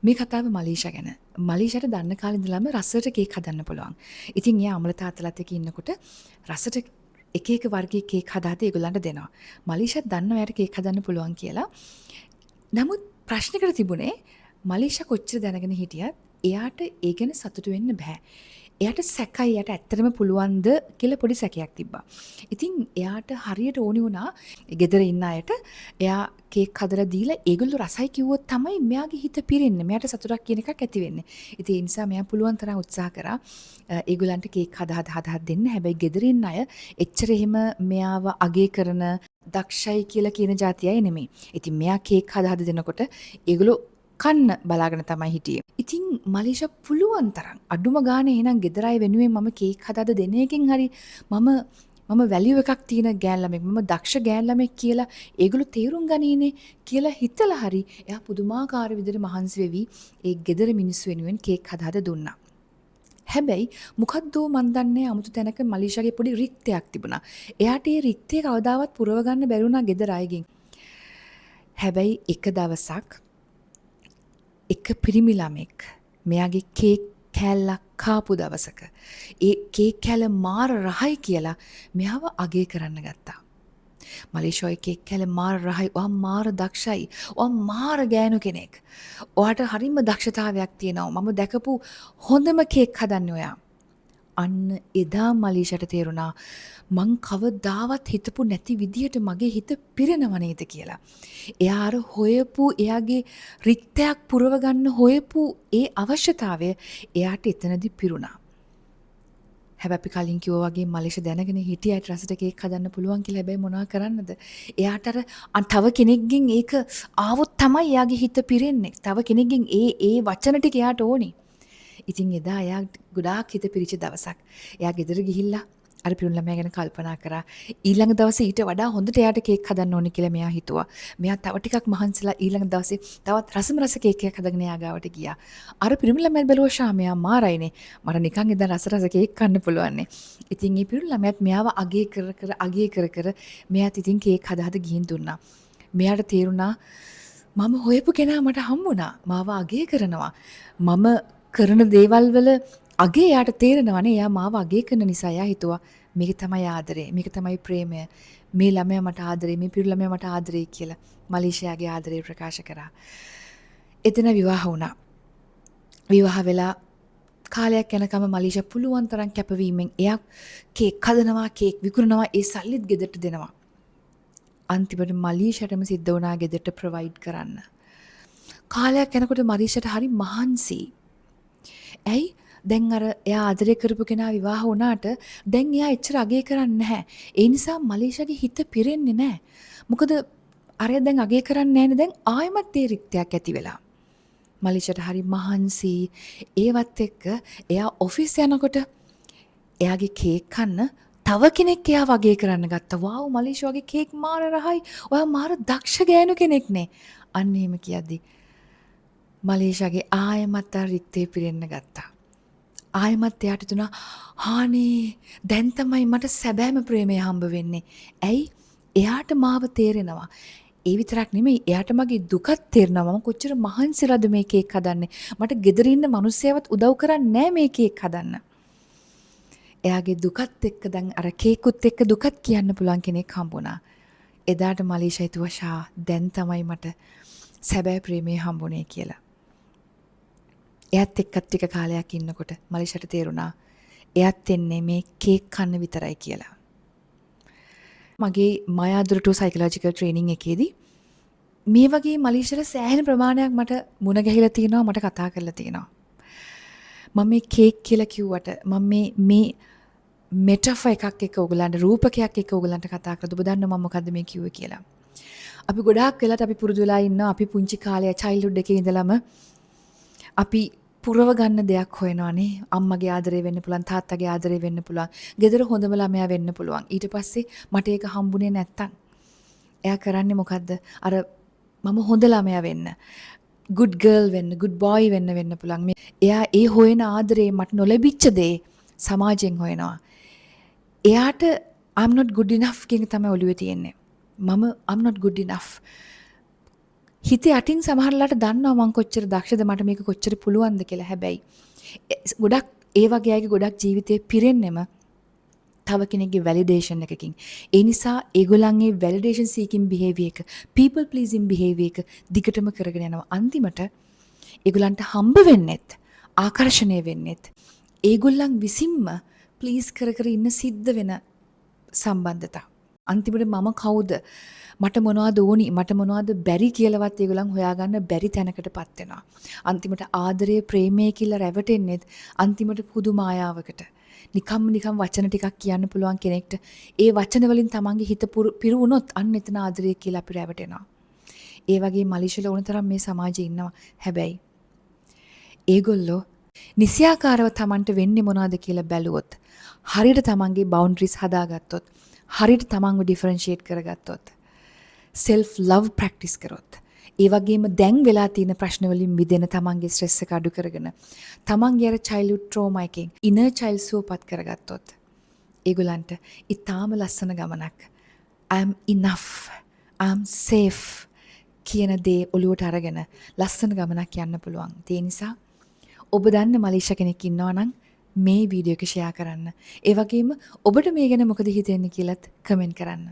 මේ කතාව මලීෂා ගැන. මලීෂාට දන්න කාලේ ඉඳලම රසට කේක් හදන්න පුළුවන්. ඉතින් එයා අම්මලා තාත්තලාත් එක්ක ඉන්නකොට රසට එක එක වර්ගයේ කේක් හදා හදා ඒගොල්ලන්ට දෙනවා. මලීෂාත් දන්නවා එයාට කේක් හදන්න පුළුවන් කියලා. නමුත් ප්‍රශ්නයකට තිබුණේ මලීෂා කොච්චර දැනගෙන හිටියත් එයාට ඒ ගැන සතුටු වෙන්න බෑ. එයාට සැකයි එයාට ඇත්තටම පුළුවන්ද කියලා පොඩි සැකයක් තිබ්බා. ඉතින් එයාට හරියට ඕනි වුණා ගෙදර ඉන්න අයට එයා කේක් හදලා දීලා ඒගොල්ලෝ රසයි කිව්වොත් තමයි මෙයාගේ හිත පිරෙන්නේ. මෙයාට සතුටක් කියන එකක් ඇති වෙන්නේ. ඉතින් ඒ නිසා මෙයා පුළුවන් තරම් උත්සාහ කරා ඒගොල්ලන්ට කේක් හදා හදා හදා දෙන්න. හැබැයි ගෙදර ඉන්න අය එච්චර එහෙම මෙයාව අගය කරන දක්ෂයි කියලා කියන ජාති අය නෙමෙයි. ඉතින් මෙයා කේක් හදා හදා දෙනකොට ඒගොල්ලෝ කන්න බලාගෙන තමයි හිටියේ. ඉතින් මලීෂා පුළුවන් තරම් අඩුම ගානේ එහෙනම් ගෙදර අය වෙනුවෙන් මම කේක් හදා දෙන එකෙන් හරි මම මම වැලියු එකක් තියෙන ගෑන් ළමෙක්, මම දක්ෂ ගෑන් ළමෙක් කියලා ඒගොල්ලෝ තේරුම් ගනීනේ කියලා හිතලා හරි එයා පුදුමාකාර විදිහට මහන්සි වෙවි ඒ ගෙදර මිනිස්සු වෙනුවෙන් කේක් හදා හදා දුන්නා. හැබැයි මොකද්දෝ මන් දන්නේ අමුතු තැනක මලීෂාගේ පොඩි රික්තයක් තිබුණා. එයාට ඒ රික්තය කවදාවත් පුරව ගන්න බැරි වුණා ගෙදර අයගෙන්. හැබැයි එක දවසක් එක පිරිමි ළමෙක් මෙයාගේ කේක් කෑල්ලක් කාපු දවසක ඒ කේක් කෑල්ල මාර රහයි කියලා මෙයාව අගය කරන්න ගත්තා. මලීෂා, ඔය කේක් කෑල්ල මාර රහයි. ඔයා මාර දක්ෂයි. ඔයා මාර ගෑනු කෙනෙක්. ඔයාට හරිම දක්ෂතාවයක් තියෙනවා. මම දැකපු හොඳම කේක් හදන්නේ ඔයා. අන්න එදා මලීෂාට තේරුණා මං කවදාවත් හිතපු නැති විදියට මගේ හිත පිරෙනව නේද කියලා. එයා අර හොයපු එයාගේ රික්තයක් පුරව ගන්න හොයපු ඒ අවශ්‍යතාවය එයාට එතනදි පිරුණා. හැබැයි අපි කලින් කිව්වා වගේ මලීෂා දැනගෙන හිටියා ඒට රසට කේක් හදන්න පුළුවන් කියලා. හැබැයි මොනවා කරන්නද? එයාට අර තව කෙනෙක්ගෙන් ඒක ආවොත් තමයි එයාගේ හිත පිරෙන්නේ. තව කෙනෙක්ගෙන් ඒ ඒ වචන ටික එයාට ඕනේ. ඉතින් එදා එයා ගොඩාක් හිත පිරිච්ච දවසක්. එයා ගෙදර ගිහිල්ලා අර පිරිමි ළමයා ගැන කල්පනා කරා. ඊළඟ දවසේ ඊට වඩා හොඳට එයාට කේක් හදන්න ඕනේ කියලා මෙයා හිතුවා. මෙයා තව ටිකක් මහන්සිලා ඊළඟ දවසේ තවත් රසම රස කේක් එකක් හදගෙන එයා ගාවට ගියා. අර පිරිමි ළමයා බැලුවා ෂා මෙයා මාරයිනේ. මට නිකන් ඉඳන් රස රස කේක් කන්න පුළුවන් නේ. ඉතින් ඒ පිරිමි ළමයාත් මෙයාව අගය කර කර අගය කර කර මෙයාත් ඉතින් කේක් හදා හදා ගිහින් දුන්නා. මෙයාට තේරුණා මම හොයපු කෙනා මට හම්බුණා. මාව අගය කරනවා. මම කරන දේවල් වල අගේ එයාට තේරෙනවනේ. එයා මාව අගය කරන නිසා එයා හිතුවා මේක තමයි ආදරේ, මේක තමයි ප්‍රේමය, මේ ළමයා මට ආදරේ, මේ පිරිමි ළමයා මට ආදරේ කියලා මලීෂාගේ ආදරේ ප්‍රකාශ කරා. එතන විවාහ වුණා. විවාහ වෙලා කාලයක් යනකම මලීෂා පුළුවන් තරම් කැපවීමෙන් එයා කේක් හදනවා, කේක් විකුණනවා, ඒ සල්ලිත් ගෙදරට දෙනවා. අන්තිමට මලීෂාටම සිද්ධ වුණා ගෙදරට ප්‍රොවයිඩ් කරන්න. කාලයක් යනකොට මලීෂාට හරි මහන්සි. ඇයි? දැන් අර එයා ආදරය කරපු කෙනා විවාහ වුණාට දැන් එයා එච්චර අගය කරන්නේ නැහැ. ඒ නිසා මලීෂාගේ හිත පිරෙන්නේ නැහැ. මොකද අරයා දැන් අගය කරන්නේ නැහැනේ, දැන් ආයෙමත් ඒ රික්තයක් ඇති වෙලා. මලීෂාට හරි මහන්සි. ඒවත් එක්ක එයා ඔෆිස් යනකොට එයාගේ කේක් කන්න තව කෙනෙක් එයාව අගය කරන්න ගත්තා. "වව් මලීෂා, වගේ කේක් මාර රහයි. ඔයා මාර දක්ෂ ගෑනු කෙනෙක් නේ." අන්න එහෙම කියද්දි මලීෂාගේ ආයෙමත් අර රික්තේ පිරෙන්න ගත්තා. ආයෙමත් එයාට හිතුණා හානේ දැන් තමයි මට සැබෑම ප්‍රේමය හම්බ වෙන්නේ. ඇයි? එයාට මාව තේරෙනවා. ඒ විතරක් නෙමෙයි, එයාට මගේ දුකත් තේරෙනවා. මම කොච්චර මහන්සිලාද මේ කේක් හදන්නේ. මට ගෙදර ඉන්න මිනිස්සයවත් උදව් කරන්නේ නෑ මේ කේක් හදන්න. එයාගේ දුකත් එක්ක දැන් අර කේකුත් එක්ක දුකත් කියන්න පුළුවන් කෙනෙක් හම්බුණා. එදාට මලීෂා හිතුවා ෂා දැන් තමයි මට සැබෑ ප්‍රේමය හම්බුනේ කියලා. එයත් එක්කත් ටික කාලයක් ඉන්නකොට මලීෂාට තේරුණා එයත් එන්නේ මේ කේක් කන්න විතරයි කියලා. මගේ මායා දොරටුව සයිකොලොජිකල් ට්‍රේනින් එකේදී මේ වගේ මලීෂාට සෑහෙන ප්‍රමාණයක් මට මුණ ගැහිලා තියෙනවා, මට කතා කරලා තියෙනවා. මම මේ කේක් කියලා කිව්වට මම මේ මේ මෙටෆර් එකක් එක්ක ඔයගලන්ට, රූපකයක් එක්ක ඔයගලන්ට කතා කරලා ඔබ දන්නවා මම මොකද්ද මේ කිව්වේ කියලා. අපි ගොඩාක් වෙලාට අපි පුරුදු වෙලා ඉන්නවා අපි පුංචි කාලේ චයිල්ඩ්හුඩ් එකේ ඉඳලම අපි පුරව ගන්න දෙයක් හොයනවානේ. අම්මගේ ආදරේ වෙන්න පුළුවන්, තාත්තගේ ආදරේ වෙන්න පුළුවන්, ගෙදර හොඳම ළමයා වෙන්න පුළුවන්. ඊට පස්සේ මට ඒක හම්බුනේ නැත්තම් එයා කරන්නේ මොකද්ද? අර මම හොඳ ළමයා වෙන්න, ගුඩ් ගර්ල් වෙන්න, ගුඩ් බොයි වෙන්න වෙන්න පුළුවන්. මේ එයා ඒ හොයන ආදරේ මට නොලැබිච්ච දේ සමාජයෙන් හොයනවා. එයාට "I'm not good enough" කියන එක තමයි ඔළුවේ තියෙන්නේ. මම I'm not good enough. හිතේ අටින් සමහරලාට දන්නවා මං කොච්චර දක්ෂද, මට මේක කොච්චර පුළුවන්ද කියලා. හැබැයි ගොඩක් ඒ වගේ අයගේ ගොඩක් ජීවිතේ පිරෙන්නෙම තව කෙනෙක්ගේ වැලිඩේෂන් එකකින්. ඒ නිසා ඒගොල්ලන්ගේ වැලිඩේෂන් සීකින් බිහේවියර් එක, පීපල් ප්ලීසින් බිහේවියර් එක දිගටම කරගෙන යනවා. අන්තිමට ඒගොල්ලන්ට හම්බ වෙන්නෙත්, ආකර්ෂණය වෙන්නෙත් ඒගොල්ලන් විසින්ම ප්ලීස් කර කර ඉන්න සිද්ධ වෙන සම්බන්ධතා. අන්තිමට මම කවුද? මට මොනවද ඕනි? මට මොනවද බැරි කියලාවත් ඒගොල්ලන් හොයාගන්න බැරි තැනකටපත් වෙනවා. අන්තිමට ආදරය, ප්‍රේමය කියලා රැවටෙන්නෙත් අන්තිමට පුදු මායාවකට. නිකම්ම නිකම් වචන ටිකක් කියන්න පුළුවන් කෙනෙක්ට ඒ වචන වලින් තමන්ගේ හිත පිරුණොත් අන්න එතන ආදරය කියලා අපි රැවටෙනවා. ඒ වගේ මලීෂල ඕන තරම් මේ සමාජයේ ඉන්නවා. හැබැයි ඒගොල්ලෝ නිසියාකාරව තමන්ට වෙන්නේ මොනවද කියලා බැලුවොත්, හරියට තමන්ගේ බවුන්ඩරිස් හදාගත්තොත්, හරියට තමන්ව ඩිෆරන්ෂියේට් කරගත්තොත්, සෙල්ෆ් ලව් ප්‍රැක්ටිස් කරොත්, ඒ වගේම දැන් වෙලා තියෙන ප්‍රශ්න වලින් මිදෙන තමන්ගේ ස්ට්‍රෙස් එක අඩු කරගෙන, තමන්ගේ අර චයිල්ඩ්හුඩ් ට්‍රෝමා එකෙන් ඉනර් චයිල්ඩ් සුවපත් කරගත්තොත්, ඒගොල්ලන්ට ඉතාම ලස්සන ගමනක්, I'm enough, I'm safe කියන දේ ඔලුවට අරගෙන ලස්සන ගමනක් යන්න පුළුවන්. ඒ නිසා ඔබ දන්න මලීෂා කෙනෙක් ඉන්නවා නම් මේ වීඩියෝ එක ෂෙයා කරන්න. ඒ වගේම ඔබට මේ ගැන මොකද හිතෙන්නේ කියලත් කමෙන්ට් කරන්න.